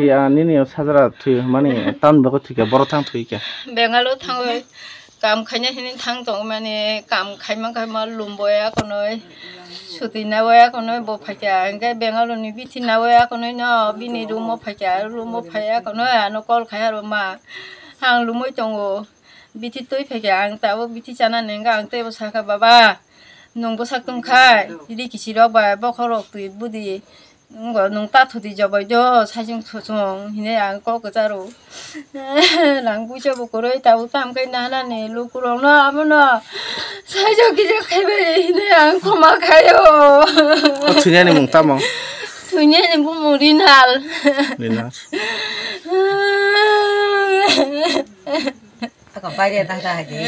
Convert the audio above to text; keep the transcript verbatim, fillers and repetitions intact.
Ya, nini o sajra thwi mani tam bego thwi kha, boro thang thwi kha. Bengalo thangwi kam khaina hini thang tong mani, kam khaima khaima lumbo ya konoi, suti na ya konoi bo phaikha, hingke Bengalo ni bithi na ya konoi no bini room o phaikha, room o phaiya konoi ano call khaiya roma, ang lumoi tongo, bithi twi phaikha, ang tabuk bithi chana nengka, ang teibo sakha, "Baba, nwng bwsak tongkha, rikisi rok bai bokhorok twi budi." Ngo nung ta thudi jobai do, sajung thusung hine ang kok kwcharo. Lang bujo bo kwrwi tabuk tam kai nahana ni lukurok no abono sajung kisa khaibai hine ang khoma khayo. O thwinani mung tamo? Thwinani bumung Rinal. Rinal. Ako bai de ta ta ge.